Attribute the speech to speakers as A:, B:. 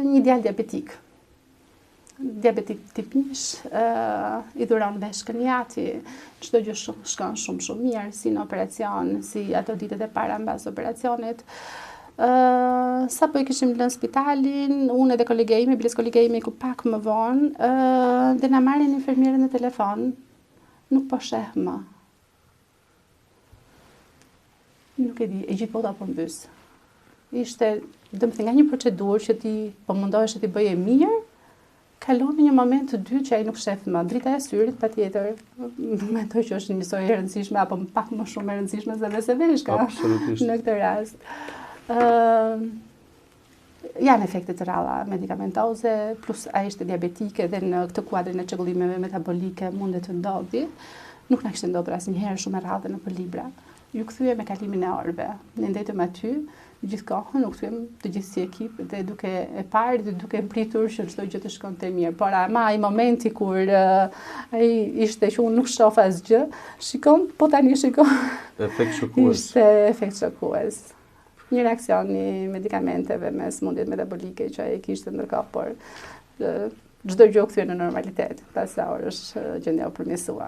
A: Një djalë diabetik. Diabetik tip 1, i dhuron veshkën i ati, çdo gjë shumë, shkon shumë shumë mirë, si në operacion, si ato ditët e para mbas operacionit. Uh, sapo e kishim lënë spitalin, unë edhe kolegja ime, biles kolegja ime iku pak më vonë, uh, dhe na marrin infermierët në telefon, nuk po sheh më. Nuk e di, e gjithë bota u përmbys. Ishte, domethënë, nga një procedurë që ti po mundohesh t'i bëje mirë, kalon në një moment të dytë që ai nuk shef më. Drita e syrit, patjetër, mendoj që është njësoj e rëndësishme, apo pak më shumë e rëndësishme se vetë veshka.
B: Absolutisht.
A: Në këtë rast. Uh, Janë efekte të rralla medikamentoze, plus ai ishte diabetik edhe në këtë kuadrin e çrregullimeve metabolike mundet të ndodhi. Nuk na kishte ndodhur asnjëherë shumë e rrallë nëpër libra. Iu kthye me kalimin e orëve. Ne ndejtëm aty gjithë kohën, u kthyem të gjithë si ekip dhe duke e parë dhe duke pritur që çdo gjë të shkonte mirë. Por ama ai momenti kur uh, ai ishte që unë nuk shoh asgjë, shikon, po tani shikon.
B: Efekt shokues.
A: Ishte efekt shokues. Një reaksion i medikamenteve me sëmundjet metabolike që ai kishte ndërkohë, por çdo gjë u kthye në normalitet. Pas sa orësh gjendja u përmirësua.